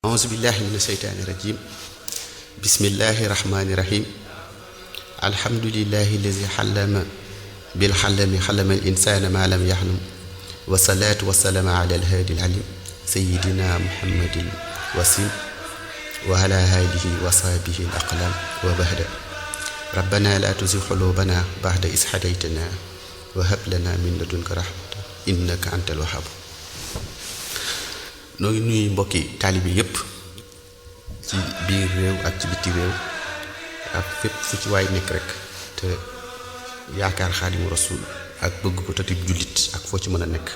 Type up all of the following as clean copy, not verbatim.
أعوذ بالله من الشيطان الرجيم بسم الله الرحمن الرحيم الحمد لله الذي حلم بالحلم حلم الإنسان ما لم يحلم والصلاة والسلام على الهادي العليم سيدنا محمد الوسيم وعلى آله وصحبه الأقلام وبهد ربنا لا تزغ قلوبنا بعد إذ هديتنا وهب لنا من لدنك رحمة إنك أنت الوهاب noo ngi nuyu mbokki taalibe yépp ci biir réew ak ci biti réew ak fépp fu ci waay nekk rek te yaakaar Xaadimu Rasuul ak bëgg ko tatib jullit ak foo ci mën a nekk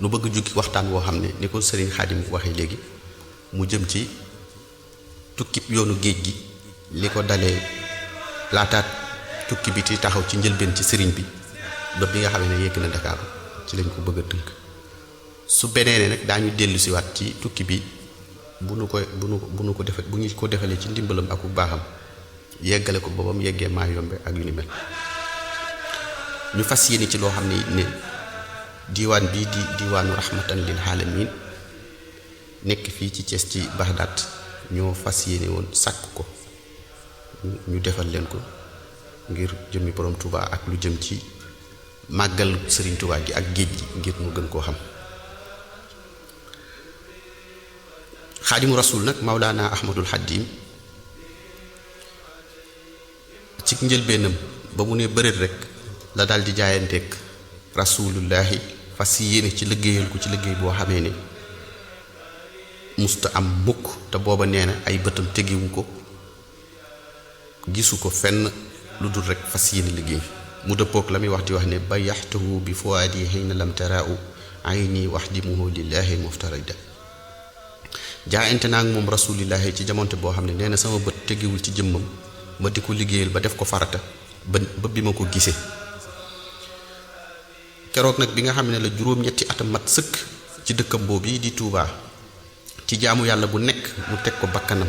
nu bëgg jukki waxtaan woo xam ne ni ko sëriñ Xaadim waxee léegi mu jëm ci tukkib yoonu géej gi li ko dalee laataat tukki bi ci taxaw ci njëlbeen ci sëriñ bi ba bi nga xam ne yegg na Dakar ci lañ ko bëgg a tënk su beneenee nag daañu dellu si waat ci tukki bi bu ñu ko defalee ci ndimbalam ak bu baaxam yeggale ko boobam yeggee maa yombe ak yu ni mel ñu fas yéene ci loo xam ne diiwaan bii di diiwaanu rahmatan lil alamin nekk fii ci Thiès ci Baxdaat ñoo fas yéene woon sàkk ko ñu defal leen ko ngir jëmmi borom Touba ak lu jëm ci màggal Serigne Touba gi ak géej gi ngir mu gën koo xam Xaadimu Rasuul nag Mawlaana Ahmadul Xadim ci njëlbeenam ba mu ne bëreet rek la daal di jaayanteeg rasulullahi fas yéene ci liggéeyal ko ci liggéey boo xamee ne musta am mukk te booba nee na ay bëtam tegewu ko gisu ko fenn lu dul rek fas yéene liggéey mu dëppook la muy wax di wax ne bayaxtuhu bi fuwaadi xiina lam taraau ayni waxdimuhu lillahi muftarida jaayante naa ak moom rasulillahi ci jamonte boo xam ne nee na sama bët tegewul ci jëmmam ma di ko liggéeyal ba def ko farata ba bi ma ko gisee keroog nag bi nga xam ne la juróom-ñetti atam mat sëkk ci dëkkam boobu yi di Touba ci jaamu yàlla bu nekk mu teg ko bakkanam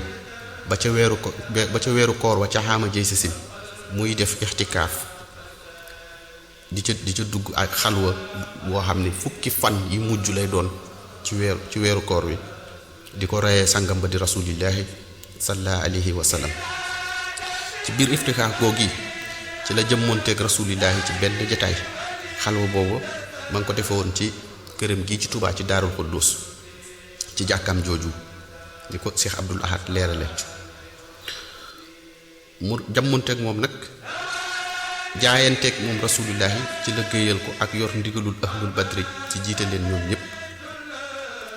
ba ca weeru koor wa ca xaama jëy si muy def ixtikaaf di ca dugg ak xalwa boo xam ne fukki fan yi mujj lay doon ci weeru koor wi di ko reyee sangam ba di rasulillahi sallallahu alayhi wa sallam ci biir iftikaaf googi ci la jëmmoonteeg rasulillahi ci benn jataay xalwa boobu ma ngi ko defe woon ci këram gi ci Touba ci Daarul Xuddus ci jàkkaam jooju di ko Cheikh Abdul Ahad leerale mu jàmmoonteeg moom nag jaayanteeg moom rasulillahi ci liggéeyal ko ak yor ndigalul ahlul badri ci jiite leen ñoom ñëpp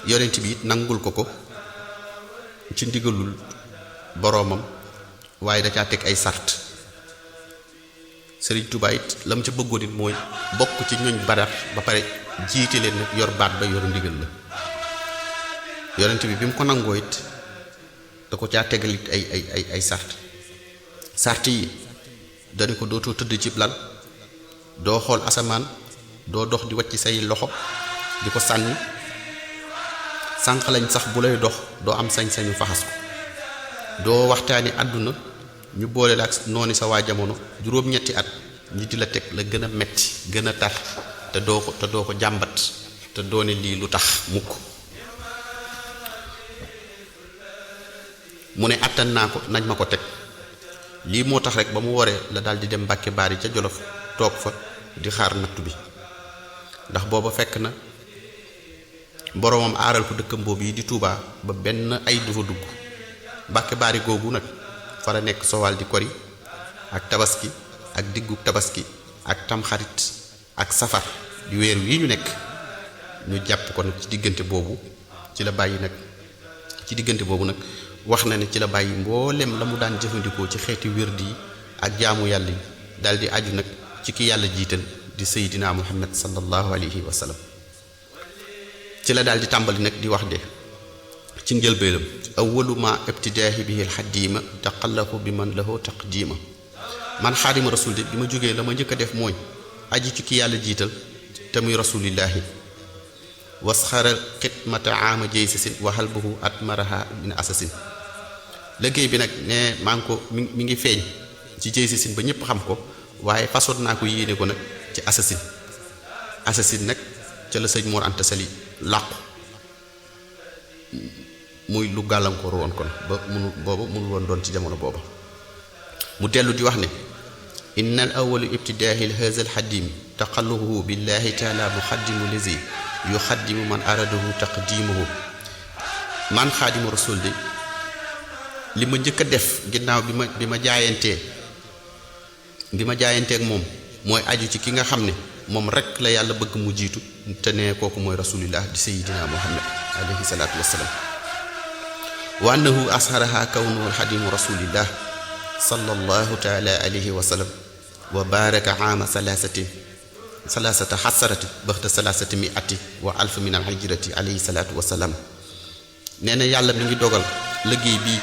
yonent bi it nangul ko ci ndigalul boroomam waaye da caa teg ay sart Sëriñ Tuubaa it la mu ca bëggoon it mooy bokk ci ñooñ Badar ba pare jiite leen nag yor baat ba yor ndigal la yonent bi mu ko nangoo it da ko caa tegal it ay sart yi dana ko dootoo tëdd ci lal doo xool asamaan doo dox di wàcc say loxo di ko sànni sànq lañ sax bu lay dox doo am sañ-sañu faxas ko doo waxtaani àdduna ñu boole la ak noonu sa waa jamono juróom-ñetti at ñi di la teg la gën a metti gën a tar te doo ko jàmbat te doone lii lu tax mukk mu ne àttan naa ko nañ ma ko teg lii moo tax rek ba mu waree la daal di dem Mbàkke Baari ca Jolof toog fa di xaar nattu bi ndax booba fekk na boroomam aaral ko dëkkam boobu yi di Touba ba benn ay du fa dugg Mbàkke Baari googu nag fa la nekk sowal di kori ak tabaski ak diggu tabaski ak tamxarit ak safar di weer wi ñu nekk ñu jàpp ko nag ci diggante boobu nag wax na ne ci la bàyyi mboolem la mu daan jëfandikoo ci xeeti wérdi yi ak jaamu yàlla yi daal di aju nag ci ki yàlla jiital di Seydina Muhammad sallallahu alayhi wa sallam ci la daal di tàmbali nag di wax de ci njëlbeenam awwalu ma ibtidaahi bihi alxadima taqallahu bi man lahu taqdima man Xaadimu Rasuul de bi ma jógee la ma njëkk a def mooy aji ci ki yàlla jiital te muy rasulillahi wasxara xidmata aama jëy sasin waxal buhu at maraha min asasin liggéey bi nag ne maa ngi ko mi ngi feeñ ci jëy sasin ba ñëpp xam ko waaye façon naa ko yéene ko nag ci asasin nag ca la sëñ Mor Anta Sali làqu muy lu gàllankoor woon kon ba mënul woon doon ci jamono booba. mu dellu di wax ne inna al awalu ibtidaahi haza al xadim taqalluhu billahi taala muxaddimu lazi yuxaddimu man aradahu taqdimuhu man xaadimu rasul de li ma njëkk a def ginnaaw bi ma jaayanteeg moom mooy aju ci ki nga xam ne moom rek la yàlla bëgg mu jiitu te ne kooku mooy rasulillah di sayidina muhammad alayhi salaatu wassalaam wa annahu asharaha kawnuhu xadimu rasulillah sallallahu taala alayhi wa sallam wa baraka aama salaasata xasarati baxda salaasati miati wa alf min al hijrati alayhi salaatu wassalaam nee na yàlla mi ngi dogal liggéey bi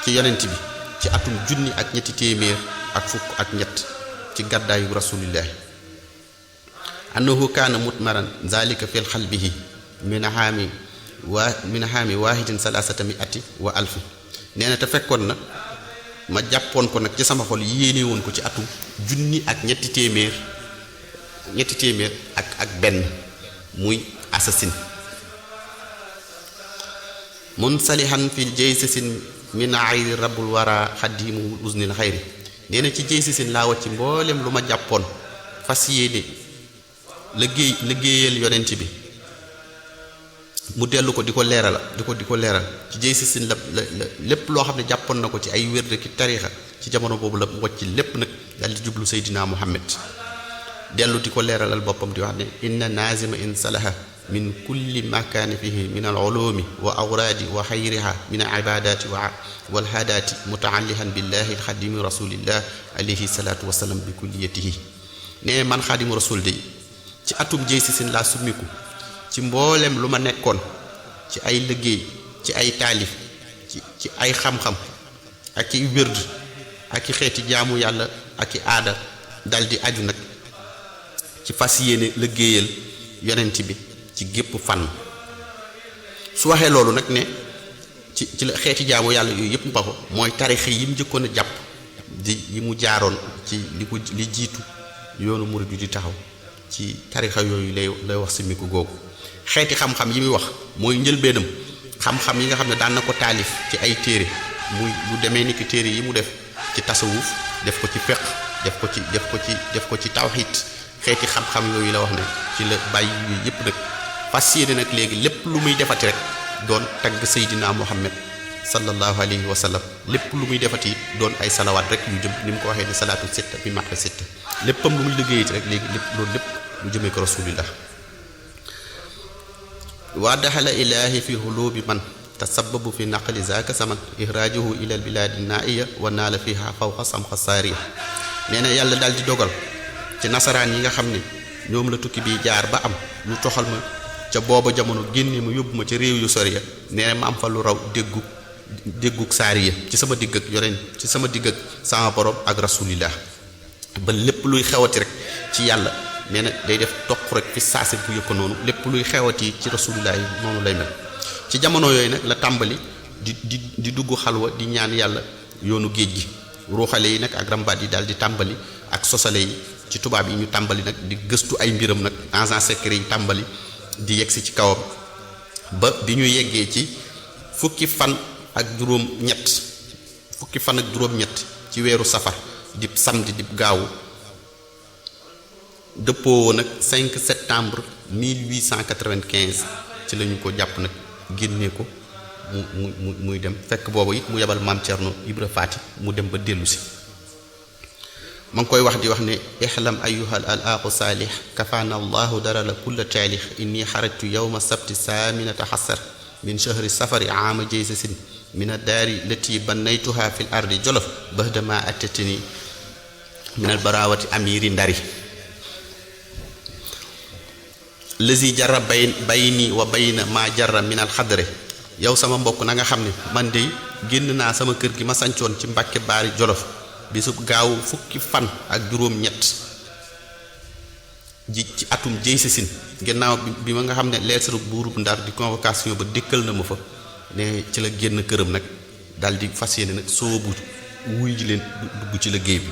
ci yonent bi ci atum junni ak ñetti téeméer ak fukk ak ñett ci gàddaayu rasulillah annahu kaana mutmaran zalika fi xalbihi min haami waahidin salaasata miati wa alfi nee na te fekkoon na ma jàppoon ko nag ci sama xol yéene woon ko ci atum junni ak ñetti téeméer ak benn muy assasine munsalihan fi jaysasin min ayri rabbul wara xadimu usnil xayri nee na ci jaysasin laa wacc mboolem lu ma jàppoon fas yéene liggéeyal yonent bi mu dellu ko di ko leeral ci jaysasin la lépp loo xam ne jàppoon na ko ci ay wérde ki tariixa ci jamono boobu la wacc lépp nag dal di jublu seydina muhammad dellu di ko leeralal boppam di wax ne inna nazima in salaha min kulli makaani fihi min al ulumi wa awraadi wa xayriha min al ibadati wal hadaati mutaallihan billahi xadimi rasulillah alayhi salaatu wasalaam bi kulliyatihi ne man xaadimu rasul de ci atum jëy si sin laa summiku ci mboolem lu ma nekkoon ci ay liggéey ci ay taalif ci ay xam-xam ak i wérd ak i xeeti jaamu yàlla ak i aada dal di aju nag ci fas yéene liggéeyal yonent bi ci gépp fànn su waxee loolu nag ne ci la xeeti jaamu yàlla yooyu yëpp mbaxu mooy tarixa yi mu njëkkoon a jàpp yi mu jaaroon ci li jiitu yoonu murid di taxaw ci tarixa yooyu lay wax si miku googu xeeti xam-xam yi muy wax mooy njëlbeenam xam-xam yi nga xam ne daan na ko taalif ci ay téere muy lu demee ni ki téere yi mu def ci tasawuf def ko ci fiqh def ko ci tawhid xeeti xam-xam yooyu la wax ne ci la bàyyi yooyu yëpp nag fas yéene nag léegi lépp lu muy defati rek doon tagg Seydina Muhammad sallallahu alayhi wa sallam lépp lu muy defati doon ay salawaat rek yu jëm ni mu ko waxee ne salaatu sitta bi max sitta léppam lu muy liggéeyati rek léegi loolu lépp lu jëmee ko rasulillah wa daxala ilaahi fi hulubi man tasababu fi naqli zaaka saman ihrajuhu ila al biladi naiya wa naala fiha fawqa samxa saariya nee na yàlla daal di dogal ci nasaraan yi nga xam ne ñoom la tukki bi jaar ba am ñu toxal ma ca booba jamono génne ma yóbbu ma ca réew yu sori ya nee na ma am fa lu raw déggug saariya ci sama digg ak yoreen ci sama digg ak sama borom ak rasulillah ba lépp luy xewati rek ci yàlla nee na day def toq rek fi saase bu yëkko noonu lépp luy xewati ci rasulillah yi noonu lay mel ci jamono yooyu nag la tàmbali di dugg xalwa di ñaan yàlla yoonu géej gi ruuxale yi nag ak rambaat yi daal di tàmbali ak sosale yi ci tubaab yi ñu tàmbali nag di gëstu ay mbiram nag agent secret yi tàmbali di yegsi ci kawam ba bi ñu yeggee ci fukki fan ak juróom ñett ci weeru safar di samedi di gaawu dëppoo nag 5 septembre 1895 ci lañu ko jàpp nag génnee ko muy dem fekk boobu it mu yebal maam Cerno Ibra Faati mu dem ba dellu si ma ngi koy wax di wax ne ihlam ayyuhal al-aqu saalih kafaana allahu darala kulla taalix inni xarajtu yowma sabti saaminata xasar min shahri safari aama jaysasin min addaari lati bannaytuha fi l ardi jolof bahdama attatini min al barawati amiri ndari lazi jarra bayni wa bayna ma jarra min al xadre yow sama mbokk na nga xam ne man de génn naa sama kër gi ma sancoon ci Mbàkke Baari Jolof bisub gaaw fukki fan ak juróom ñett ji ci atum jëy sasin gannaaw bi ma nga xam ne lettre buurub Ndar di convocation ba dëkkal na ma fa ne ci la génn këram nag dal di fas yéene nag soobu wuy ji leen dugg ci liggéey bi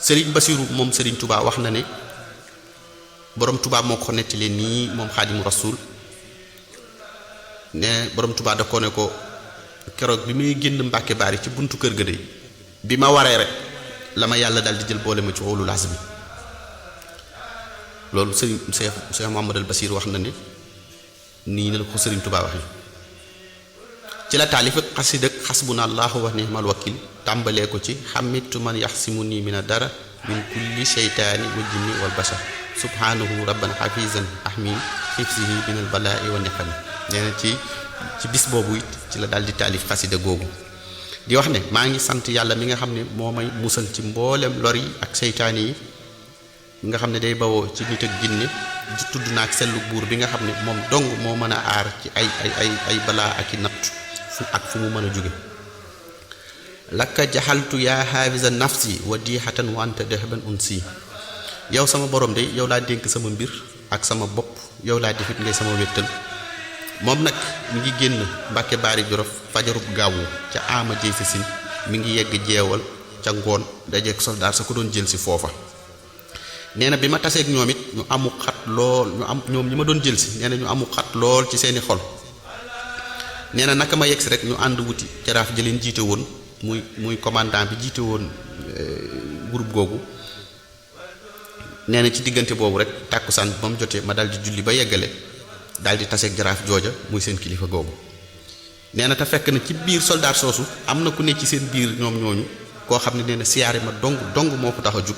Sëriñ Basiru moom Sëriñ Tuubaa wax na ne boroom Tuubaa moo ko nettali nii moom Xaadimu Rasuul ne borom Tuubaa da ko ne ko keroog bi muy génn Mbàkke Baari ci buntu kër ga de bi ma waree rek la ma yàlla daal di jël boole ma ci ulul azmi loolu sëriñ Cheikh Mouhamadul Basir wax na ne nii na la ko sëriñ Tuubaa waxee ci la taalif ak xasida xasbuna allahu wa ni'mal wakil tàmbalee ko ci xamitu man yaxsimuni mina dara min kulli sheytaani wa jinni wal bashar subhanahu rabban xafizan ahmin xifsihi min al balaa'i wa niqami nee na ci bis boobu it ci la daal di taalif xasida googu di wax ne maa ngi sant yàlla mi nga xam ne moo may musal ci mboolem lor yi ak seytaane yi nga xam ne day bawoo ci nit ak jinne di tudd naak sellu buur bi nga xam ne moom dong moo mën a aar ci ay balaa ak i nattu fu mu mën a jóge lakka jaxaltu yaa xaafisa nafsi wa diixatan wa anta dehban unsi yow sama borom de yow laa dénk sama mbir ak sama bopp yow laa defit ngay sama wéttal moom nag mi ngi génn Mbàkke Baari Jolof fajarub gaawu ca ama jëy sa sin mi ngi yegg jeewal ca ngoon dajeek soldaar sa ko doon jël si foofa nee na bi ma taseeg ñoom it ñu amu xat lool ñoom ñi ma doon jël si nee na ñu amu xat lool ci seeni xol nee na naka ma yegg si rek ñu ànd wuti jaraaf jëleen jiite woon muy commandant bi jiite woon groupe googu nee na ci diggante boobu rek tàkkusaan ba mu jotee ma daal di julli ba yeggale daal di taseeg jaraaf jooja muy seen kilifa googu nee na te fekk na ci biir soldaar soosu am na ku ne ci seen biir ñoom ñooñu koo xam ne nee na siyaare ma dong moo ko tax a jug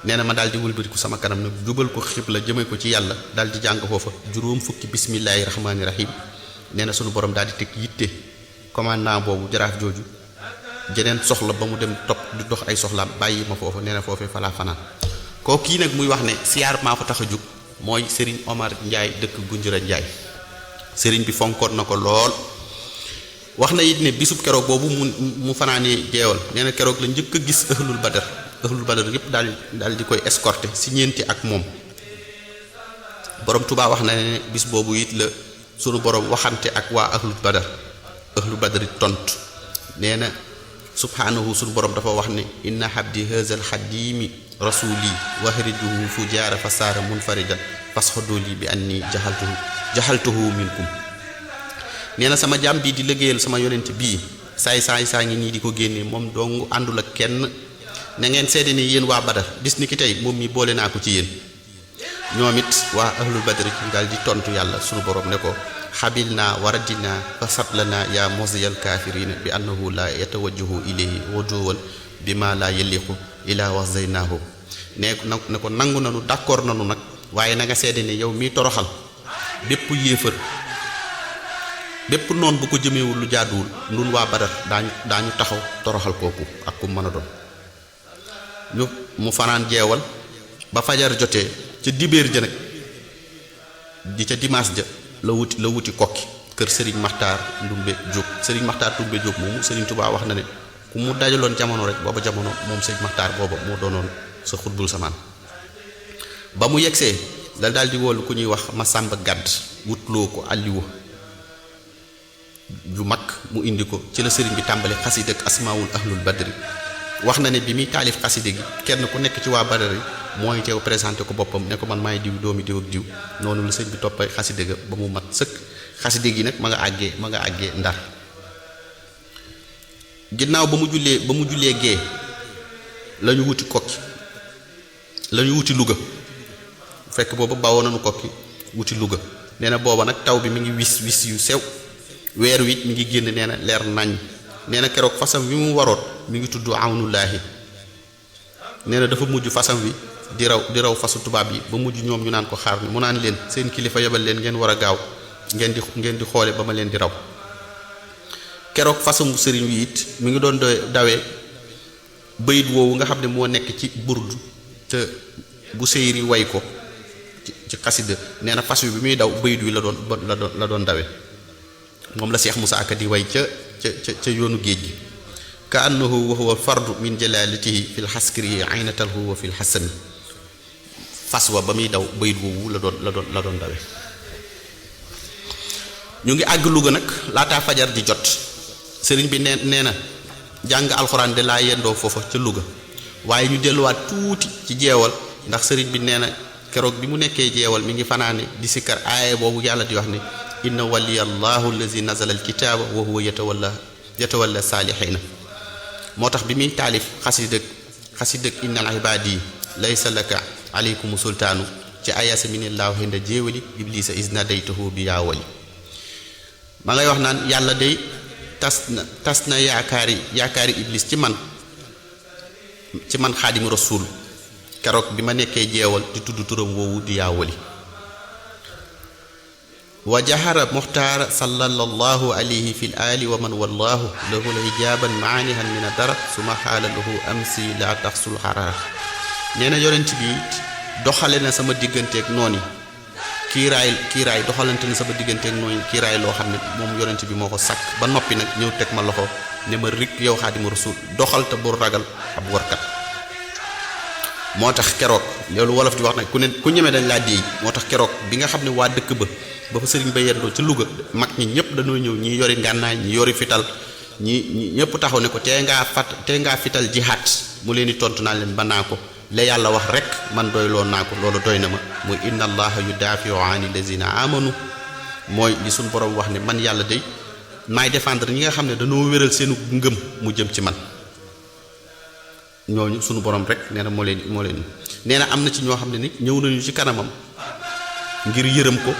nee na ma daal di wëlbatiku sama kanam nag jubal ko xibla jëme ko ci yàlla daal di jàng foofa juróom fukki bismillaahi rahmaani rahim nee na sunu borom daal di teg yitte commandant boobu jaraaf jooju jeneen soxla ba mu dem topp di dox ay soxlaam bàyyi ma foofa nee na foofee falaa fanaan koo kii nag muy wax ne siyaar maa ko tax a jug mooy Serigne Omar Ndiaye dëkk Gunjura Ndiaye Serigne bi fonkoon na ko lool wax na it ne bisub keroog boobu mu fanaanee jeewal nee na keroog la njëkk a gis ahlul badar yépp daal di koy escorter si ñeenti ak moom borom Tuubaa wax na ne bis boobu it la sunu borom waxante ak waa ahlul badar it tontu nee na subhanahu sunu borom dafa wax ne inna habdi hazal xadimi rasuli wahrijuhu fu jaara fa saara munfaridan fasxodoli bi anni jaxaltuhu minkum nee na sama jaam bii di liggéeyal sama yonent bii saay saa ngi nii di ko génnee moom dong àndul ak kenn na ngeen seede ne yéen waa badar bis ni ki tey moom mi boole naa ko ci yéen ñoom it waa ahlul badar ci daal di tontu yàlla sunu borom ne ko xabil naa waradina fa satlana yaa mosiyal kaafirina bi annahu la yatawajjahu ilayhi waduwal bi ma la yaliqu ila wazaynaahu ne ko nangu nanu d'accord nanu nag waaye na nga seede ne yow miy toroxal bépp yéefar bépp noon bu ko jëmewul lu jaaduwul nun waa badar daañu taxaw toroxal kooku ak ku mën a doon ñu mu fanaan jeewal ba fajar jotee ca dibéer ja nag di ca dimanche ja la wuti kokki kër Serigne Makhtar Ndumbe Diop Serigne Makhtar Ndumbe Diop moomu Serigne Touba wax na ne ku mu dajaloon jamono rek booba jamono moom Serigne Makhtar booba moo doonoon sa xutbul samaan ba mu yegsee la daal di woolu ku ñuy wax Masamba Gàdd wutloo ko àlliwa ju mag mu indi ko ci la sëriñ bi tàmbali xasida ak asmaawul ahlul badri wax na ne bi muy taalif xasida gi kenn ku nekk ci waa badar yi mooy teew présenté ko boppam ne ko man maay diw doomi diw ak diw noonu la sëriñ bi toppay xasida ga ba mu mat sëkk xasida gi nag ma nga àggee Ndar ginnaaw ba mu jullee gee la ñu wuti kokki la ñu wuti Louga fekk booba bawoo nañu kokki wuti Louga nee na booba nag taw bi mi ngi wis yu sew weer wi mi ngi génn nee na leer nañ nee na keroog fasam wi mu waroot mi ngi tudd awnullaahi nee na dafa mujj fasam wi di raw fasu tubaab yi ba mujj ñoom ñu naan ko xaar mu naan leen seen kilifa yebal leen ngeen war a gaaw ngeen di xoole ba ma leen di raw keroog façon sëriñ wi it mi ngi doon dawee bayit woowu nga xam ne moo nekk ci burdu te bu seyri way ko ci xasida nee na fas wi bi muy daw bayit wi la doon dawe moom la Cheikh Moussa Ka di way ca yoonu géej gi ka annahu wa huwa fardu min jalalatihi fil xaskiri aynatalhu wa fil xasani fas wa ba muy daw bayit woowu la doon dawe ñu ngi àgg Louga nag laataa fajar di jot sëriñ bi nee na jàng alxuraan de laa yendoo foofa ca Louga waaye ñu delluwaat tuuti ci jeewal ndax sëriñ bi nee na keroog bi mu nekkee jeewal mi ngi fanaane di sikkar aaye boobu yàlla di wax ne inna waliya allahu allazi nazala alkitaaba wa huwa yatawalla saalihiina moo tax bi muy taalif xasidëg innal ibaadi laysa laka aleykum sultaanu ci ayasa minillahu hinda jéewali iblisa isna daytahu bi yaawali ma ngay wax naan yàlla day tas na yaakaari iblis ci man xaadimu rasul keroog bi ma nekkee jeewal di tudd turam woowu di yaawali wa jahara muxtaara sallallahu alayhi fil ali wa man wallahu lahu la hijaaban maanihan min adara suma xaala lahu amsi la taxsul xaraar nee na yonent bi doxale na sama digganteeg noonu kiiraay doxalante na sama digganteeg noonu kiiraay loo xam ne moom yonent bi moo ko sàkk ba noppi nag ñëw teg ma loxo ne ma rik yow xaadimu rasul doxal te bu ragal ab warkat moo tax keroog loolu wolof di wax nag ku ñeme dañ laa déey moo tax keroog bi nga xam ne waa dëkk ba fa sëriñ ba yendoo ca Louga mag ñi ñëpp dañoo ñëw ñi yori ngànnaay ñi yori fital ñi ñëpp taxaw ne ko tee ngaa fital jihaat mu leen di tontu naa leen ba naa ko la yàlla wax rek man doy loo naa ko loolu doy na ma muy inna allaha yudaafiu ani lazina amanu mooy li suñ borom wax ne man yàlla day maay défendre ñi nga xam ne dañoo wéral seenu ngëm mu jëm ci man ñooñu sunu borom rek nee na moo leen nee na am na ci ñoo xam ne ni ñëw nañu ci kanamam ngir yërëm ko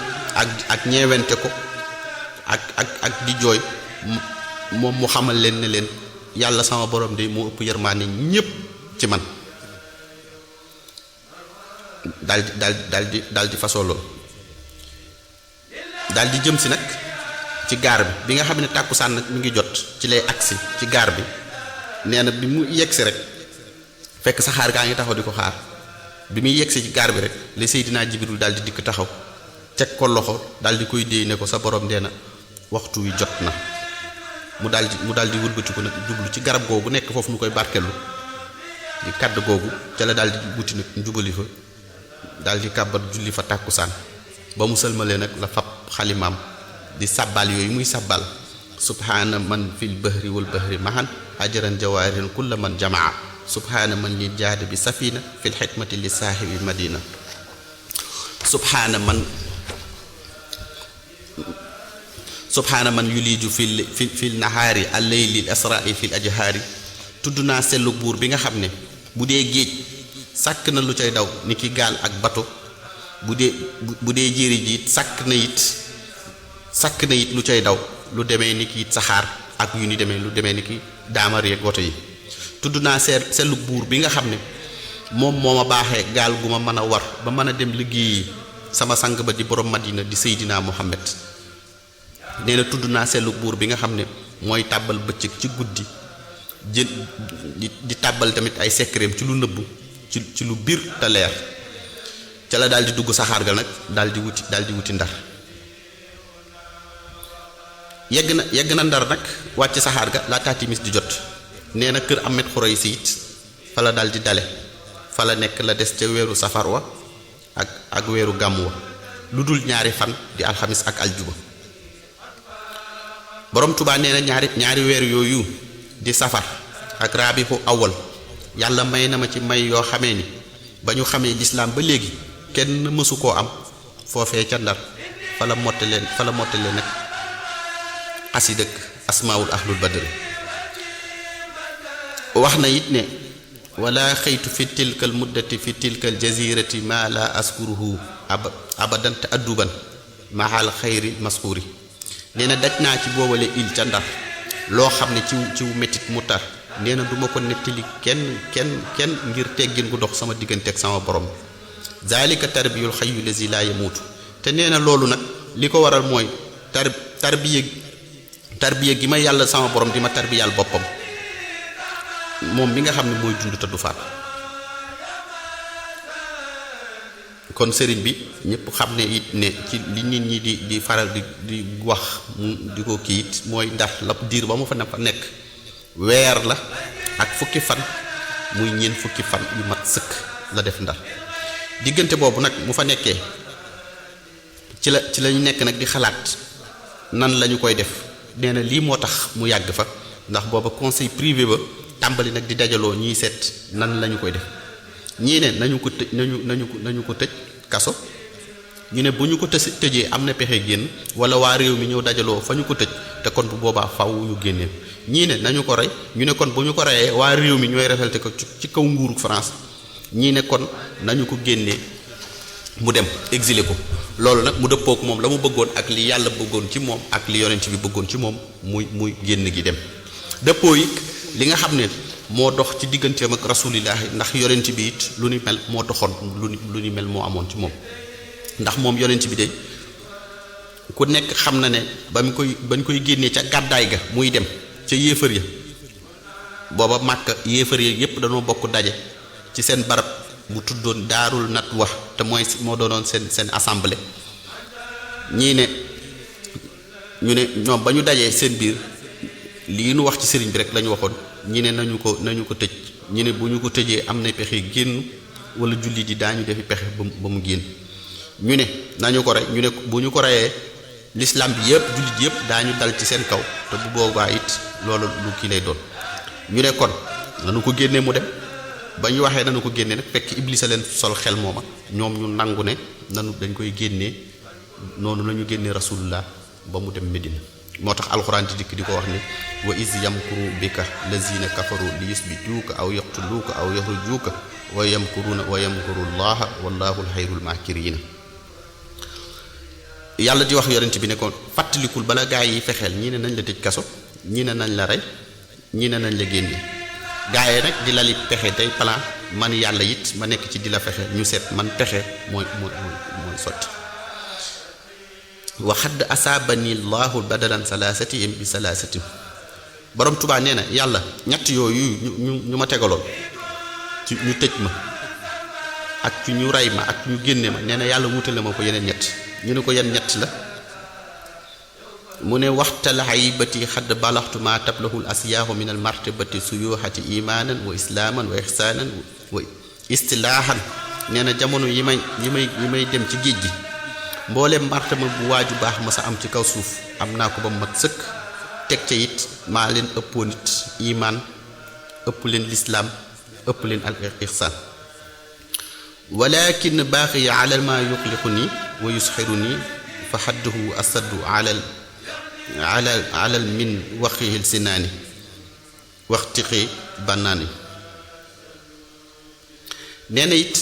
ak ñeewente ko ak di jooy moom mu xamal leen ne leen yàlla sama borom de moo ëpp yërmaane ñépp ci man daal di fasoo lool daal di jëm si nag ci gaar bi nga xam ne tàkkusaan nag mi ngi jot ci lay agsi ci gaar bi nee na bi mu yegsi rek fekk saxaar gaa ngi taxaw di ko xaar bi muy yegsi ci gaar bi rek la Seydina Jibril daal di dikk taxaw teg ko loxo daal di koy déey ne ko sa borom dee na waxtu wi jot na mu daal di wëlbatiku nag jublu ci garab googu nekk foofu nu koy barkelu di kàdd googu ca la daal di wuti nag njubali fa daal di kàbbat julli fa tàkkusaan ba mu sëlmalee nag la fab xalimaam di sàbbal yooyu muy sàbbal subhaana man fil bahri wal bahri mahan ajaran jawaarin kulla man jamaa subhaana man li jaada bi safina fil xikmati li saahibi madina subhaana man yuliju fil nahaari al-layli al-asra'i fil ajhaari tudd naa sellu buur bi nga xam ne bu dee géej sàkk na lu cay daw ni ki gaal ak bato bu dee jéeri ji sàkk na it lu cay daw lu demee ni ki saxaar ak yu ni demee lu demee ni ki daamar yeeg woto yi tudd naa sellu buur bi nga xam ne moom moo ma baaxee gaal gu ma mën a war ba mën a dem liggéeyi sama sang ba di borom Madina di Seydina Muhammad nee na tudd naa sellu buur bi nga xam ne mooy tàbbal bëccëg ci guddi di tàbbal tamit ay secret ci lu nëbbu ci lu biir te leer ca la daal di dugg saxaar ga nag daal di wuti ndar yegg na ndar nag wàcc saxaar ga laataa timis di jot nee na kër Ahmed Khuraysi it fa la daal di dale fa la nekk la des ca weeru safar wa ak weeru gàmm wa lu dul ñaari fan di alxamis ak aljuba borom Tuubaa nee na ñaari weer yooyu di safar ak rabihu awal yàlla may na ma ci may yoo xamee ni ba ñu xamee lislaam ba léegi kenn mësu koo am foofee ca ndar fa la mottalee nag xasidëk asmaul ahlul badri wax na it ne wala xëytu fi tilkal muddati fi tilkal jazirati ma la askuruhu abadan te adduban mahal xayri maskuuri nee na daj naa ci boobale il ca ndar loo xam ne ciw métit mu tar nee na duma ko nettali kenn ngir teggin gu dox sama diggante ak sama borom zalika tarbiyul xayyu lazi la yamuutu te nee na loolu nag li ko waral mooy tarbiya gi ma yàlla sama borom di ma tarbiyal boppam moom mi nga xam ne mooy dund te du faat kon sëriñ bi ñëpp xam ne it ne ci li nit ñi di faral di wax di ko kii it mooy ndax la diir ba mu fa nekk weer la ak fukki fan muy ñeent fukki fan yu mat sëkk la def ndar diggante boobu nag mu fa nekkee ci lañu nekk nag di xalaat nan lañu koy def nee na lii moo tax mu yàgg fa ndax booba conseil privé ba tàmbali nag di dajaloo ñiy seet nan lañu koy def ñii ne nañu ko tëj kaso ñu ne bu ñu ko tëjee am na pexe génn wala waa réew mi ñëw dajaloo fa ñu ko tëj te kon bu boobaa faw ñu génnee ñii ne nañu ko rey ñu ne kon bu ñu ko reyee waa réew mi ñooy révolté ko ci kaw nguuru France ñii ne kon nañu ko génnee mu dem exilé ko loolu nag mu dëppook moom la mu bëggoon ak li yàlla bëggoon ci moom ak li yonent bi bëggoon ci moom muy génn gi dem dëppoo yi li nga xam ne moo dox ci digganteem ak rasulillahi ndax yonent bi it lu ni mel moo doxoon lu ni mel moo amoon ci moom ndax moom yonent bi de ku nekk xam na ne bañ koy génnee ca gàddaay ga muy dem ca yéefar ya booba Màkka yéefar ya yépp dañoo bokk daje ci seen barab bu tuddoon daarul nadwa te moo doonoon seen assemblée ñii ne ñu ne ñoom ba ñu dajee seen biir lii nu wax ci sëriñ bi rek lañu waxoon ñi ne nañu ko tëj ñi ne bu ñu ko tëjee am na pexe génn wala julli di daañu defi pexe ba mu génn ñu ne nañu ko rey ñu ne bu ñu ko reyee l'islam bi yëpp jullit yëpp daañu dal ci seen kaw te bu boobaa it loolu lu kii lay doon ñu ne kon nañu ko génnee mu dem ba ñu waxee nañu ko génnee nag fekk Iblis a leen sol xel mooma ñoom ñu nangu ne dañ koy génnee noonu la ñu génnee rasulullah ba mu dem Medina moo tax alxuraan di dikk di ko wax ni wa iz yamkuru bika lazina kafaru li yusbituuka aw yaqtuluuka aw yaxrujuuka wa yamkuruuna wa yamkuru llaha wallahu alxayrul maakiriina yàlla di wax yonent bi ne ko fàttalikul bala gaa yi fexeel ñii ne nañ la tëj kaso ñii ne nañ la rey ñii ne nañ la génne gaa yi nag di lali pexe tey plan man yàlla it ma nekk ci di la fexe ñu seet man pexe mooy sotti wa xadd asaabani llahu badalan salaasatihim bi salaasatim borom Tuubaa nee na yàlla ñett yooyu ñu ma tegaloon ci ñu tëj ma ak ci ñu rey ma ak ñu génne ma nee na yàlla wutale ma ko yeneen ñett ñu ne ko yan ñett la mu ne waxtal haybati xadd balaxtu ma tablahul asiyaahu min al martabati suyuhati imaanan wa islaaman wa ihsaanan wa istilaahan nee na jamono yi may dem ci géej gi mboolem martaba bu waaju baax ma sa am ci kaw suuf am naa ko ba mat sëkk teg ca it maa leen ëppoon it imaan ëpp leen lislaam ëpp leen al ihsaan walakin baaqiya ala ma yuxliqu nii wa yusxiru nii fa xadduhu asaddu alal min waxihil sinaani waxtiqi bannaani nee na it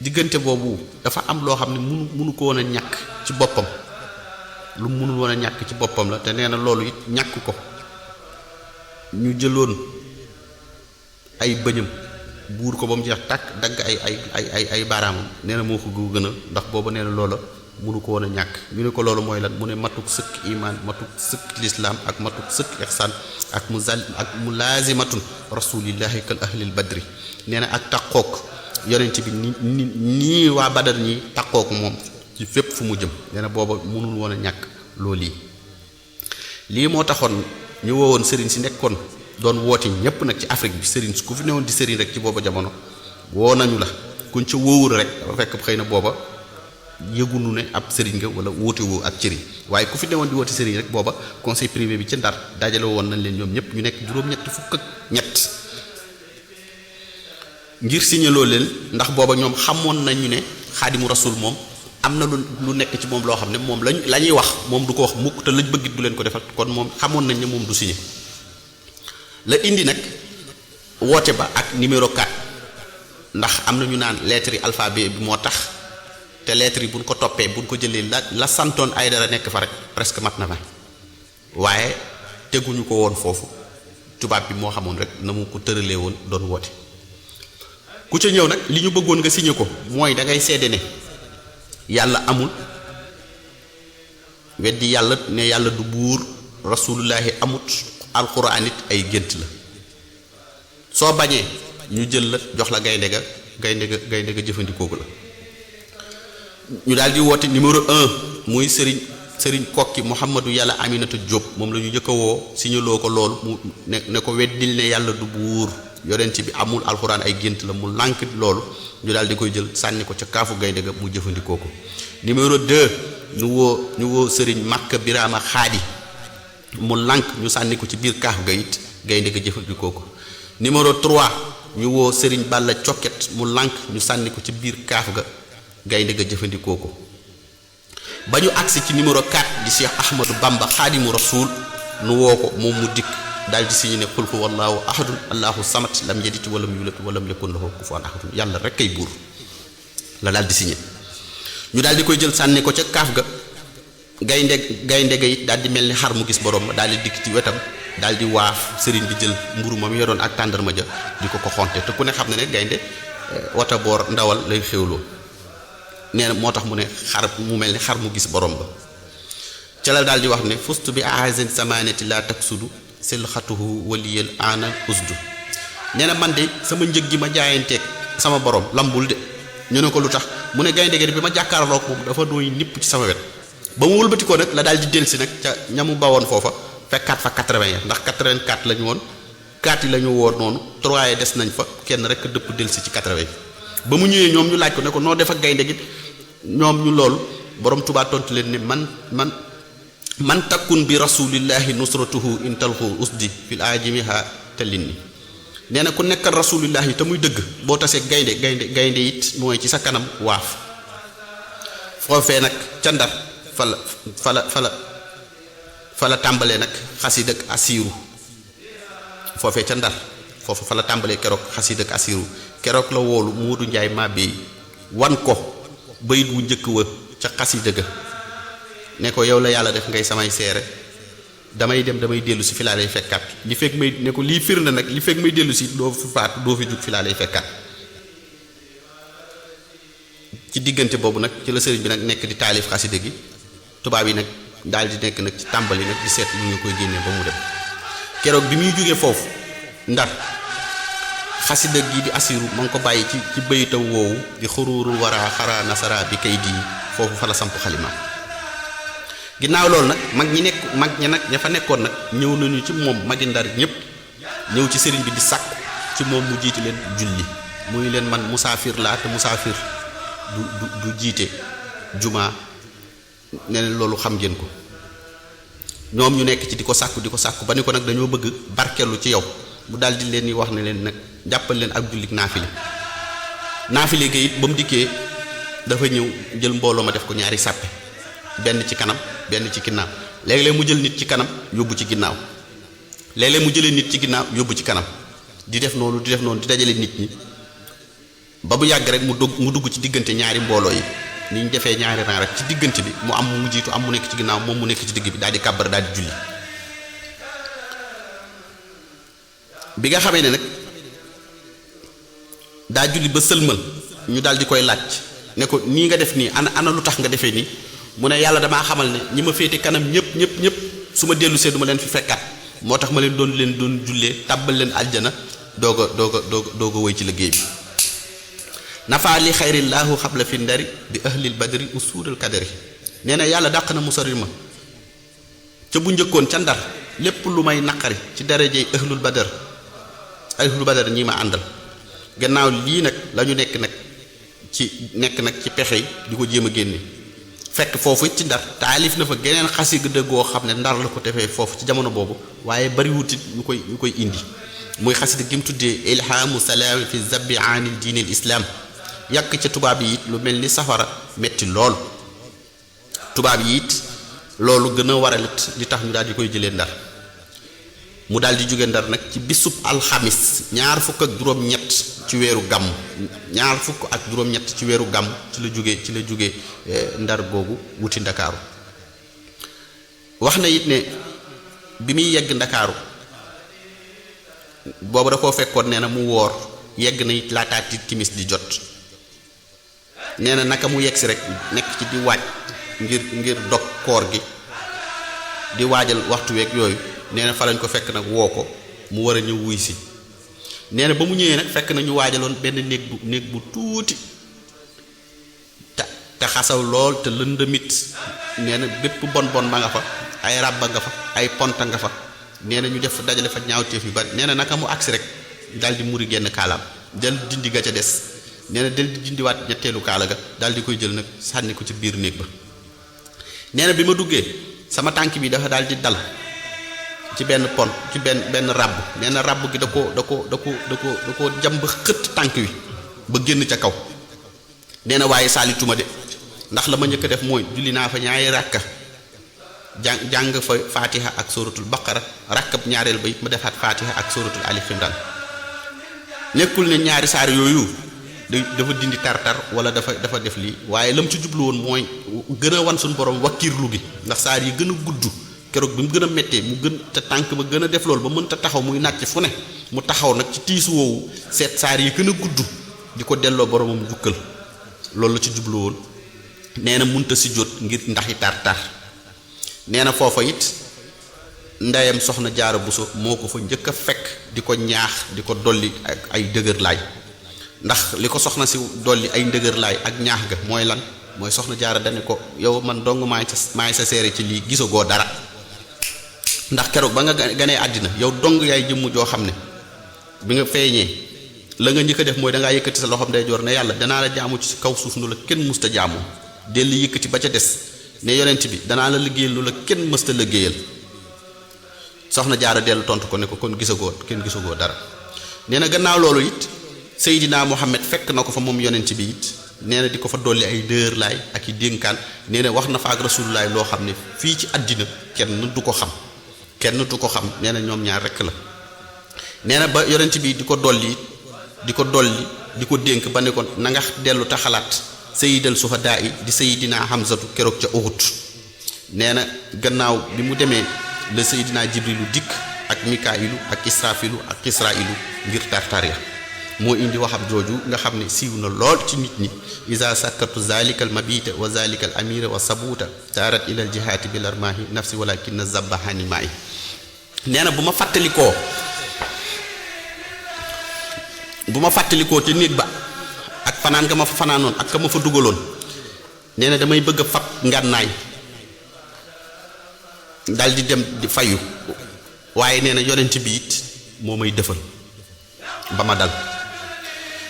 diggante boobu dafa am loo xam ne munu ko woon a ñàkk ci boppam lu munul woon a ñàkk ci boppam la te nee na loolu it ñàkk ko ñu jëloon ay bëñam buur ko ba mu jeex tàkk dagg ay baaraamam nee na moo ko gën a ndax booba nee na loola munu ko woon a ñàkk ñu ne ko loolu mooy lan mu ne matuk sëkk imaan matuk sëkk lislaam ak matuk sëkk ihsaan ak mu laazimatun rasulillahi kal ahlil badri nee na ak taqook yonent bi nii waa badar ñi taqook moom ci fépp fu mu jëm nee na booba munul woon a ñàkk loolu lii moo taxoon ñu woowoon sëriñ si nekkoon doon wooti ñépp nag ci Afrique bi sëriñ ku fi newoon di sëriñ rek ci booba jamono woo nañu la kuñ ca wóowul rek dafa fekk xëy na booba yëgunu ne ab sëriñ nga wala wóote woo ak cëriñ waaye ku fi newoon di wooti sëriñ rek booba conseil privé bi ci Ndar dajale woon nañ leen ñoom ñëpp ñu nekk juróom-ñett fukk ak ñett ngir signaloo leen ndax booba ñoom xamoon nañu ne xaadimu rasul moom am na lu nekk ci moom loo xam ne moom la ñuy wax moom du ko wax mukk te lañ bëggit du leen ko defal kon moom xamoon nañ ne moom du signé la indi nag woote ba ak numéro 4 ndax am na ñu naan lettre yi alphabet bi moo tax te lettre yi buñ ko toppee buñ ko jëlee la santoon ay dara nekk fa rek presque mat na fa waaye teguñu ko woon foofu tubaab bi moo xamoon rek na mu ko tëralee woon doon woote ku ca ñëw nag li ñu bëggoon nga signé ko mooy da ngay seede ne yàlla amul weddi yàlla ne yàlla du buur rasulullahi amut alxuraan it ay gént la soo bañee ñu jël la jox la gaynde ga jëfandikoo ko la ñu daal di woote numéro 1 muy sëriñ kokki Mouhamadou Yàlla Aminata Diop moom la ñu njëkk a woo signaloo ko loolu mu ne ko weddil ne yàlla du buur yonent bi amul alxuraan ay gént la mu lànk loolu ñu daal di koy jël sànni ko ca kaafu gaynde ga mu jëfandikoo ko numéro 2 ñu woo sëriñ Makka Birama Xaadi mu lànk ñu sànni ko ci biir kaaf ga it gaynde ga jëfandikoo ko numéro 3 ñu woo sëriñ Balla Coket mu lànk ñu sànni ko ci biir kaaf ga gaynde ga jëfandikoo ko ba ñu agsi ci numéro 4 di Cheikh Ahmadou Bamba Xaadimu Rasuul nu woo ko moom mu dikk daal di signé ne qul huwa allahu ahadun allahu samad lam yalid walam yulad walam yakun lahu kufuwan ahadun yàlla rek kay buur la daal di signé ñu daal di koy jël sànni ko ca kaaf ga gaynde ga it daal di mel ni xar mu gis borom daal di dikk ci wetam daal di waaf sëriñ bi jël mburu ma mu yoroon ak tàndarma ja di ko xonte te ku ne xam ne gaynde wata boor ndawal lay xewloo nee na moo tax mu ne xar mu mel ni xar mu gis borom ba ca la daal di wax ne fustu bi ahazin samanati la taksudu silxatuhu waliyal ana usdu nee na man de sama njëg gi ma jaayanteeg sama borom lambul de ñu ne ko lu tax mu ne gaynde gi bi ma jàkkaarloog moom dafa doy nipp ci sama wet ba mu wëlbati ko nag la daal di delsi nag ca ñamu bawoon foofa fekkaat fa 80 ndax 84 la ñu woon 4 yi la ñu woon noonu 3 yi des nañ fa kenn rek dëpp delsi ci 80 ba mu ñëwee ñoom ñu laaj ko ne ko noo def ak gaynde gi ñoom ñu loolu borom Tuubaa tontu leen ne man takkun bi rasulillahi nusratuhu intalhu usdi fil ajimiha tallinni nee na ku nekkal rasulillahi te muy dëgg boo tasee gaynde it mooy ci sa kanam waaf foofee nag ca Ndar fa la tàmbalee nag xasiid ak asiiru foofee ca Ndar foofu fa la tàmbalee keroog xasiid ak asiiru keroog la woolu Moodu Njaay maa béy wan ko bayit wu njëkk wa ca xasiida ga ne ko yow la yàlla def ngay samay seere damay dem damay dellu si fi laa lay fekkaat li fekk may ne ko lii firnde nag li fekk may dellu si doo fi faatu doo fi jug fi laa lay fekkaat ci diggante boobu nag ci la sëriñ bi nag nekk di taalif xasida gi tubaab yi nag daal di nekk nag ci tàmbali nag di seet lu ñu koy génnee ba mu dem keroog bi muy jógee foofu Ndar xasida gi di asiru ma ngi ko bàyyi ci bayitam woowu di xuruurul wara xara nasara bi kay di foofu fa la samp xalima ginnaaw loolu nag mag ñi nag ña fa nekkoon nag ñëw nañu ci moom magi Ndar ñëpp ñëw ci sëriñ bi di sàkku ci moom mu jiite leen julli muy leen man musaafir laa te musaafir du jiite juma ne leen loolu xam ngeen ko ñoom ñu nekk ci di ko sàkku ba ni ko nag dañoo bëgg barkeelu ci yow mu daal di leen di wax ne leen nag jàppal leen ak jullit naafile ga it ba mu dikkee dafa ñëw jël mbooloo ma def ko ñaari sàppe benn ci kanam benn ci ginnaaw léeg-léeg mu jël nit ci kanam yóbbu ci ginnaaw léeg-léeg mu jëlee nit ci ginnaaw yóbbu ci kanam di def noonu di dajale nit ñi ba mu yàgg rek mu dugg ci diggante ñaari mbooloo yi ni ñu defee ñaari rang rek ci diggante bi mu am mu jiitu am mu nekk ci ginnaaw moom mu nekk ci digg bi daal di kàbbar daal di julli bi nga xamee ne nag daa julli ba sëlmal ñu daal di koy laaj ne ko nii nga def nii ana lu tax nga defee nii mu ne yàlla damaa xamal ne ñi ma féete kanam ñëpp su ma dellu see du ma leen fi fekkaat moo tax ma leen doon jullee tàbbal leen aljana doog a woy ci liggéey bi nafa li xayrillaahu xabla fi ndari bi ahlil badri usuudal kadari nee na yàlla dàq na mu sori ma ca bu njëkkoon ca Ndar lépp lu may naqari ci darajey ahlul badar ñi ma àndal gannaaw lii nag la ñu nekk nag ci pexe yi di ko jéem a génne fekk foofu ci Ndar taalif na fa geneen xasida goo xam ne Ndar la ko defee foofu ci jamono boobu waaye bariwutit ñu koy indi muy xasida gi mu tuddee ilhamu salaam fi zabbi anil diinil islaam yàq ca tubaab yi it lu mel ni safara metti lool tubaab yi it loolu gën a waralit li tax ñu daal di koy jëlee Ndar mu daal di jóge Ndar nag ci bisub alxamis ñaar fukk ak juróom-ñett ci weeru gàmm ci la jóge Ndar googu wuti Ndakaaru wax na it ne bi muy yegg Ndakaaru boobu da koo fekkoon nee na mu woor yegg na it laataati timis di jot nee na naka mu yegg si rek nekk ci di waaj ngir dog koor gi di waajal waxtu week yooyu nee na fa lañ ko fekk nag woo ko mu war a ñëw wuy si nee na ba mu ñëwee nag fekk na ñu waajaloon benn néeg bu tuuti te xasaw lool te lëndëmit nee na bépp bon ma nga fa ay ràbba nga fa ay ponta nga fa nee na ñu def dajale fa ñaawteef yu bari nee na naka mu agsi rek daal di muri genn kaalaam del dindi ga ca des nee na del di dindiwaat ñetteelu kaala ga daal di koy jël nag sànni ko ci biir néeg ba nee na bi ma duggee sama tànk bi dafa daal di dal ci benn pont ci benn ràbb nee na ràbb gi da ko jàmb xëtt tànk wi ba génn ca kaw nee na waaye saalituma de ndax la ma njëkk a def mooy julli naa fa ñaari ràkka jàng fa fatiha ak suratul baqara rakkab ñaareel ba it ma defaat fatiha ak suratul ali imran nekkul ne ñaari saar yooyu dafa dindi tar-tar wala dafa def lii waaye lam ci jublu woon mooy gën a wan suñu borom wakkiirlu gi ndax saar yi gën a gudd keroog bi mu gën a méttee mu gën te tànk ba gën a def loolu ba mënta taxaw muy nàcc fu ne mu taxaw nag ci tiisu woowu seet saar yi gën a gudd di ko delloo boromam jukkal loolu la ci jublu woon nee na munta si jot ngir ndaxi tar-tar nee na foofa it ndeyam soxna Jaara Buso moo ko fa njëkk a fekk di ko ñaax di ko dolli ak ay dëgër laay ndax li ko soxna si dolli ay ndëgër laay ak ñaax ga mooy lan mooy soxna Jaara dane ko yow man dong maay sa seere ci lii gisagoo dara ndax keroog ba nga ganee àddina yow dong yaay jëmm joo xam ne bi nga feeñee la nga njëkk a def mooy dangaa yëkkati sa loxoom ndeyjoor ne yàlla danaa la jaamu ci kaw suuf nu la kenn musta jaamoo dellu yëkkati ba ca des ne yonent bi danaa la liggéeyal lu la kenn mësta liggéeyal soxna Jaara dellu tontu ko ne ko kon kenn gisagoo dara nee na gannaaw loolu it Seydina Muhammad fekk na ko fa moom yonent bi it nee na di ko fa dolli ay dër laay ak i dénkaan nee na wax na fa ak rasulullaay loo xam ne fii ci àddina kenn du ko xam nee na ñoom ñaar rekk la nee na ba yonent bi di ko dolli di ko dénk ba ne ko na nga dellu te xalaat sayyidal suhadaa yi di Seydina Hamzatu keroog ca Uhud nee na gannaaw bi mu demee la Seydina Jibrilu dikk ak Mikaayilu ak Israafilu ak Israa'ilu ngir tartar ya moo indi waxam jooju nga xam ne siiw na lool ci nit ñi isa sakkatu zalikal mabita wa zalikal amira wa sabuuta taarat ilal jihaati bil armaahi nafsi walakin zabbahani maay nee na bu ma fàttalikoo ca néeg ba ak fanaan nga ma fa fanaanoon ak ka ma fa dugaloon nee na damay bëgg a fab ngànnaay dal di dem di fayu waaye nee na yonent bi it moo may dëfal ba ma dal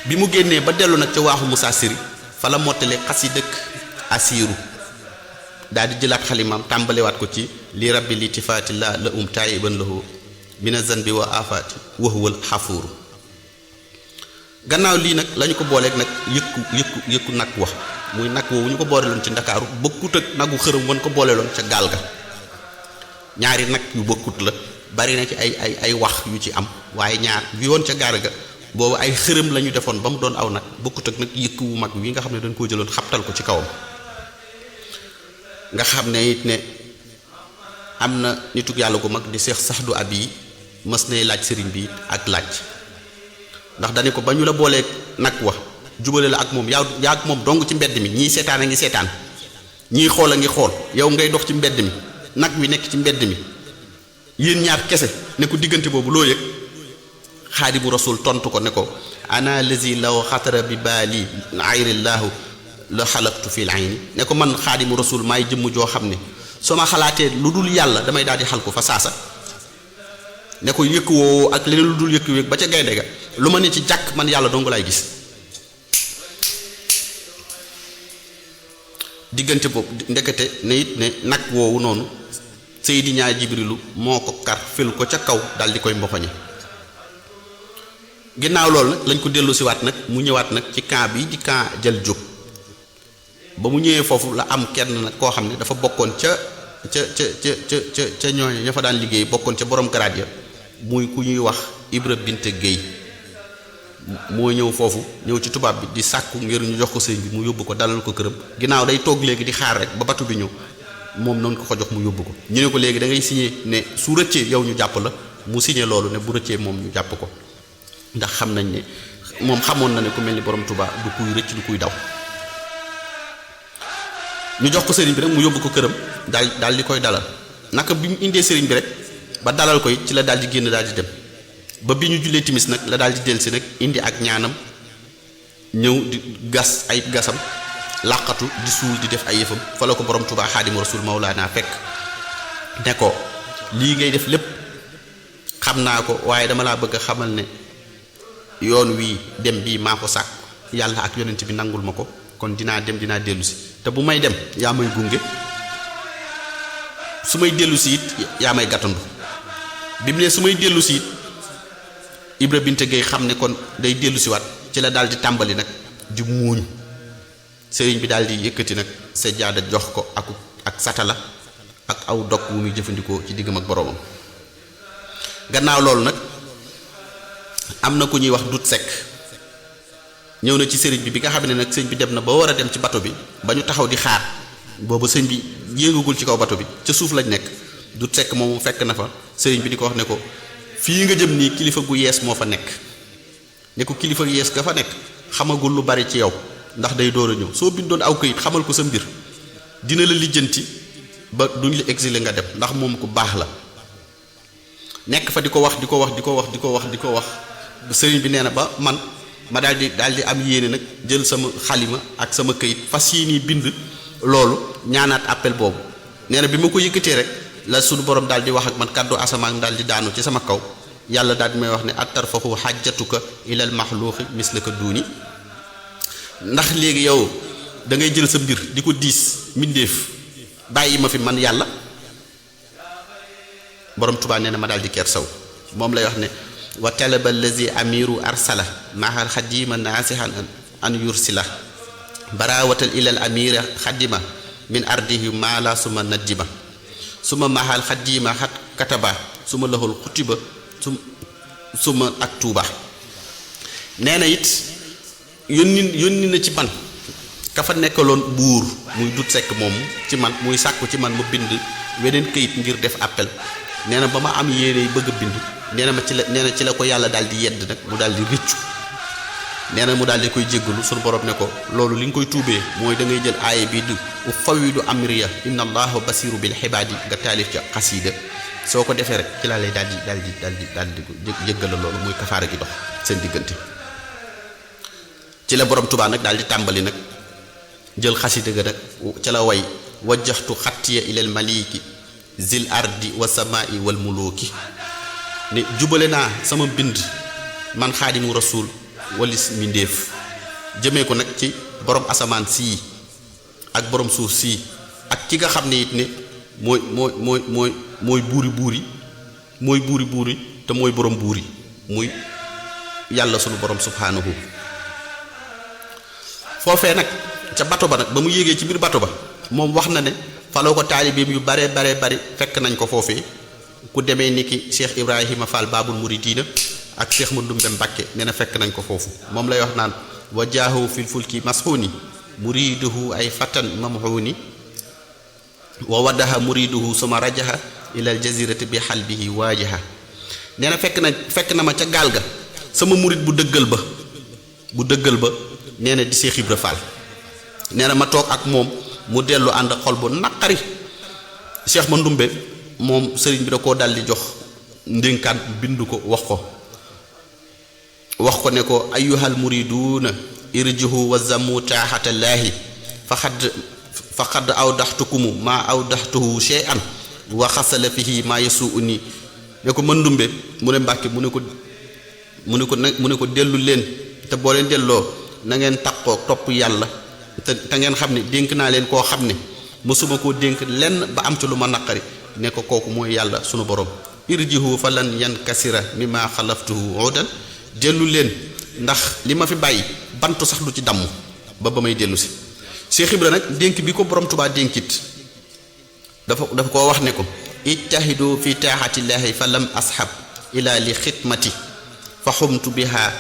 bi mu génnee ba dellu nag ca waaxu Musaa Siri fa la mottale xasidëk asiiru daal di jëlaat xalimaam tàmbalewaat ko ci li rabbi li tifaati la taayiban lahu mina zanbi wa afaati wa huwal xafuuru gannaaw lii nag lañu ko booleeg nag yëkku nag wax muy nag woowu ñu ko booleeloon ci ndakaaru bokkut ak nagu xërëm wan ko booleeloon ca gaal ga ñaari nag yu bokkut la bari na ci ay wax yu ci am waaye ñaar yu yoon ca gaal ga boobu ay xërëm la ñu defoon ba mu doon aw nag bokkut ak nag yëkk wu mag wi nga xam ne dañ koo jëloon xabtal ko ci kawam nga xam ne it ne am na nitug yàlla gu mag di Seex Saxdu Abi mës nay laaj sëriñ bi ak laaj ndax dañu ko ba ñu la boolee nag wax jubale la ak moom yaa ak moom dong ci mbedd mi ñii seetaan a ngi seetaan ñii xool a ngi xool yow ngay dox ci mbedd mi nag wi nekk ci mbedd mi yéen ñaar kese ne ko diggante boobu loo yëg Xaadimu Rasuul tontu ko ne ko ana lazi law xatara bi baali ayrillaahu la xalaqtu fil ayni ne ko man Xaadimu Rasuul maay jëmm joo xam ne soo ma xalaatee lu dul yàlla damay daal di xal ko fa saasa ne ko yëkk woo ak leneen lu dul yëkk wéeg ba ca gaynde ga lu ma ne ci jàkk man yàlla dong laay gis diggante boobu ndekete ne it ne nag woowu noonu Seydina Jibrilu moo ko kar fel ko ca kaw dal di koy mboxoñe ginnaaw loolu nag lañ ko dellu siwaat nag mu ñëwaat nag ci camp bi di camp jël jóg ba mu ñëwee foofu la am kenn nag koo xam ne dafa bokkoon ca ñooñu ña fa daan liggéey bokkoon ca borom garaat ya muy ku ñuy wax Ibra Binte Guèye moo ñëw foofu ñëw ci tubaab bi di sàkku ngir ñu jox ko sëñ bi mu yóbbu ko dalal ko këram ginnaaw day toog léegi di xaar rek ba batu bi ñëw moom noonu ko jox mu yóbbu ko ñu ne ko léegi da ngay signé ne su rëccee yow ñu jàpp la mu signé loolu ne bu rëccee moom ñu jàpp ko ndax xam nañ ne moom xamoon na ne ku mel ni borom Tuubaa du kuy rëcc du kuy daw ñu jox ko sëriñ bi rek mu yóbbu ko këram daal di koy dalal naka bi mu indee sëriñ bi rek ba dalal ko it ci la daal di génn daal di dem ba bi ñu jullee timis nag la daal di dellusi nag indi ak ñaanam ñëw di gas ay gasam làqatu di suul di def ay yëfam fa la ko borom Tuubaa Xaadimu Rasuul Mawlaana fekk ne ko lii ngay def lépp xam naa ko waaye dama laa bëgg a xamal ne yoon wii dem bii maa ko sàkk yàlla ak yonent bi nangul ma ko kon dinaa dem dinaa dellusi te bu may dem yaa may gunge su may dellusi it yaa may gàttandu bi mu ne su may dellusi it Ibra Binte Guèye xam ne kon day dellusiwaat ci la daal di tàmbali nag di muuñ sëriñ bi daal di yëkkati nag sajjaada jox ko ak satala ak aw dog wu muy jëfandikoo ci diggam ak boroomam. gannaaw loolu nag am na ku ñuy wax dut sekk ñëw na ci sëriñ bi nga xam ne nag sëñ bi dem na ba war a dem ci bato bi ba ñu taxaw di xaar boobu sëñ bi yéegagul ci kaw bato bi ca suuf lañ nekk. dut sekk moom fekk na fa sëriñ bi di ko wax ne ko fii nga jëm nii kilifa gu yees moo fa nekk ne ko kilifa yees ga fa nekk xamagul lu bari ci yow ndax day door a ñëw soo bindoon aw këyit xamal ko sa mbir dina la lijjanti ba duñ la exilé nga dem ndax moom ku baax la. nekk fa di ko wax sëriñ bi nee na ba man ma daal di am yéene nag jël sama xalima ak sama këyit fas yéene bind loolu ñaanaat appel boobu. nee na bi ma ko yëkkatee rek la sunu borom daal di wax ak man kàddu asamaan daal di daanu ci sama kaw yàlla daal di may wax ne attarfaxu xajjatuka ilal maxluuqi mislaka duuni ndax léegi yow da ngay jël sa mbir di ko diis mbindéef bàyyi ma fi man yàlla. borom Tuubaa nee na ma daal di kersaw moom lay wax ne wa talaba allazi amiru arsala mahal xadima naasihan an yursila barawatal ilal amira xadima min ardihi maala suma najjima suma mahal xadima xat kataba suma laxul xutiba suma ak tuuba. nee na it yónni na ci man ka fa nekkaloon buur muy dut sekk moom ci man muy sàkku ci man mu bind weneen këyit ngir def appel. nee na ba ma am yéene bëgg a bind nee na ci la ko yàlla daal di yedd nag mu daal di rëccu. nee na mu daal di koy jéggalu sunu borom ne ko loolu li nga koy tuubee mooy da ngay jël aaya bi du ufawidu amriya inna allaha basiru bil xibaadi nga taalif ca xasiida soo ko defee rek ci laa lay daal di jéggal loolu muy kafaara gi dox seen diggante. ci la borom Tuubaa nag daal di tàmbali nag jël xasiida ga nag ca la way wajjaxtu xattiya ilal maliki zil ardi wa samaa'i wal muluki ne jubale naa sama bind man xaadimu rasul walis mindéef jëmee ko nag ci borom asamaan sii ak borom suuf sii ak ki nga xam ne it ne mooy buuri buuri te mooy borom buuri muy yàlla sunu borom subhaanahu. foofee nag ca bato ba nag ba mu yéegee ci biir bato ba moom wax na ne faloo ko taalibeem yu bare bari fekk nañ ko foofee ku demee ni ki Cheikh Ibrahima Fall Babul Mouridina ak Cheikh Mandumbe Mbàkke nee na fekk nañ ko foofu moom lay wax naan wa jaahu fil fulki masxuuni muriduhu ay fatan mamxuuni wa waddaha muriduhu suma rajaha ilal jazirati bi xalbihi waajaha. nee na fekk na ma ca gaal ga sama murid bu dëggal ba nee na di Cheikh Ibra Fall. nee na ma toog ak moom mu dellu ànd xol bu naqari Cheikh Mandumbe moom sëriñ bi da koo dal di jox ndénkaan bindu ko wax ko ne ko ayyuhal muriduuna irjihu wa zammu taaxatallaahi faqad awdaxtukumu maa awdaxtuhu shay'an wa xasala fihi maa yasuuni ne ko Mandumbe mu ne Mbàkke mu ne ko dellu leen te boo leen delloo na ngeen taqoo topp yàlla te ngeen xam ne dénk naa leen koo xam ne mësuma koo dénk lenn ba am ci lu ma naqari ne ko kooku mooy yàlla sunu borom. irjihu fa lan yankasira mimma xalaftuhu udan dellu leen ndax li ma fi bàyyi bantu sax du ci damm ba may dellu si. Cheikh Ibra nag dénk bi ko borom Tuubaa dénkit dafa koo wax ne ko ijtahidu fi taaxatillaahi fa lam ashab ila li xidmati fa xumtu biha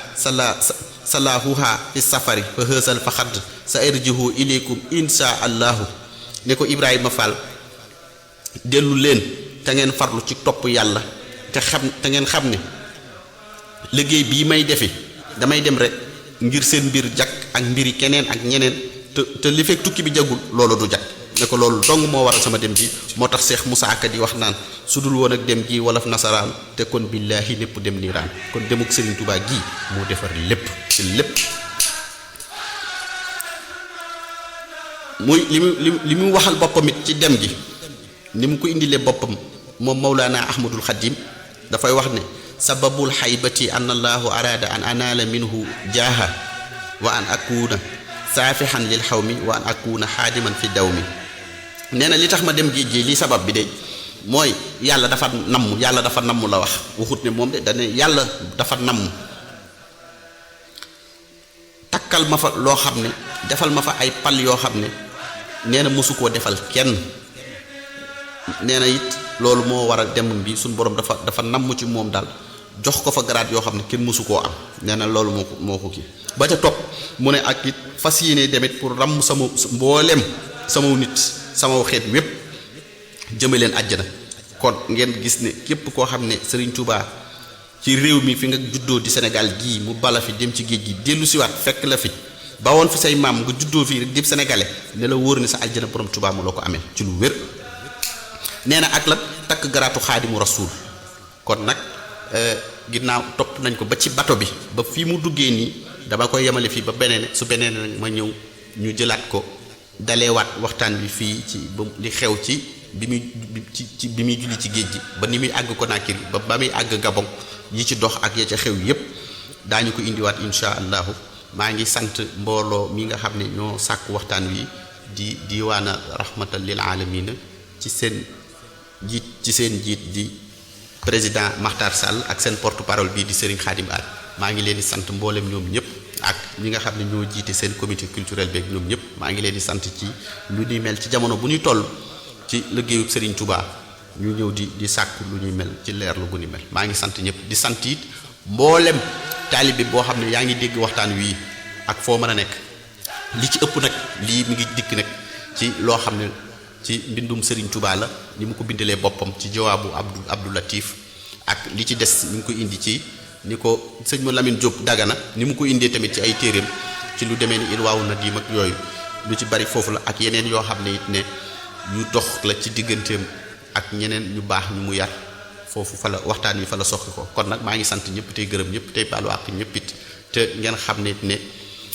salaahuha fi safari fa hësal fa xadd sa irjihu ilaykum insha allahu ne ko Ibrahima Fall dellu leen te ngeen farlu ci topp yàlla te ngeen xam ne liggéey bii may defi damay dem rek ngir seen mbir jag ak mbiri keneen ak ñeneen te li fekk tukki bi jagul loolu du jag ne ko loolu dong moo waral sama dem ji moo tax Seex Musaa Ka di wax naan su dul woon ak dem gi wolof nasaraan te kon billaahi lépp dem niiraan kon demuk Sëriñ Tuubaa gii moo defar lépp ci lépp. muy li mu waxal boppam it ci dem gi ni mu ko indilee boppam moom Mawlaana Ahmadul Xadim dafay wax ne sababul xaybati an allahu araada an anaala minhu jaaha wa an akuuna saafihan lil xawmi wa an akuuna xaadiman fi dawmi. nee na li tax ma dem géej gi lii sabab bi de mooy yàlla dafa namm la wax waxut ne moom de dane yàlla dafa namm takkal ma fa loo xam ne defal ma fa ay pal yoo xam ne nee na mosu koo defal kenn. nee na it loolu moo waral dem bi suñu borom dafa namm ci moom daal jox ko fa grade yoo xam ne kenn mosu koo am nee na loolu moo ko kii ba ca topp mu ne ak it fas yéene demit pour ràmm sama mboolem sama nit sama xeet wépp jëme leen àjjana. kon ngeen gis ne képp koo xam ne Serigne Touba ci réew mi fi nga juddoo di Sénégal gii mu bala fi dem ci géej gi dellu siwaat fekk la fi ba woon fi say maam nga juddoo fii rek di sénégalais ne la wóor ne sa àjjana borom Touba mu la ko amee ci lu wér. nee na ak la takk garaatu xaadimu rasuul kon nag ginnaaw topp nañ ko ba ci bato bi ba fii mu duggee nii dama koy yemale fii ba beneen su beneen nag ma ñëw ñu jëlaat ko daleewaat waxtaan bi fii ci ba li xew ci bi muy julli ci géej gi ba ni muy àgg Conakry ba muy àgg Gabon yi ci dox ak ya ca xew yépp daañu ko indiwaat insha allahu. maa ngi sant mbooloo mi nga xam ne ñoo sàkk waxtaan wi di diwaana rahmatan lil alamina ci seen jiit di président Makhtar Sall ak seen porte parole bii di Serigne Khadim Al maa ngi leen di sant mboolem ñoom ñëpp ak ñi nga xam ne ñoo jiite seen comité culturel beeg ñoom ñëpp maa ngi leen di sant ci lu ñuy mel ci jamono bu ñuy toll ci liggéeyu Serigne Touba ñu ñëw di sàkk lu ñuy mel ci leer lu gu ni mel maa ngi sant ñëpp di sant it mboolem taalibe boo xam ne yaa ngi dégg waxtaan wii ak foo mën a nekk li ci ëpp nag lii mi ngi dikk nag ci loo xam ne ci mbindum Serigne Touba la ni mu ko bindalee boppam ci jawaabu Abdou Latif ak li ci des mi ngi ko indi ci ni ko sëñ ma Lamine Diop Dagana ni mu ko indee tamit ci ay téeréem ci lu demee ni Irwaawu Nadim ak yooyu lu ci bari foofu la ak yeneen yoo xam ne it ne ñu dox la ci digganteem ak ñeneen ñu baax ñu mu yar foofu fa la waxtaan wi fa la soxi ko kon nag maa ngi sant ñëpp tey gërëm ñëpp tey baalu àq ñëpp it te ngeen xam ne ne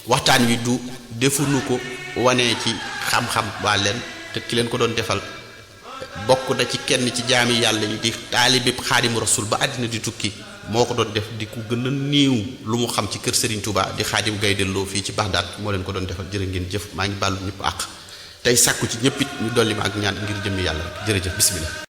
waxtaan wi du defuñu ko wanee ci xam-xam waa leen te ki leen ko doon defal bokk na ci kenn ci jaami yàlla yi di taalibe Xaadimu Rasul ba àddina di tukki moo ko doon def di ku gën a néew lu mu xam ci kër Serigne Touba di Xaadim Gaye Delloo fii ci Bagdad moo leen ko doon defal jërë ngeen jëf maa ngi baalu ñëpp àq tey sàkku ci ñëpp it ñu dolli ma ak ñaan ngir jëmmi yàlla rek jërëjëf bismillah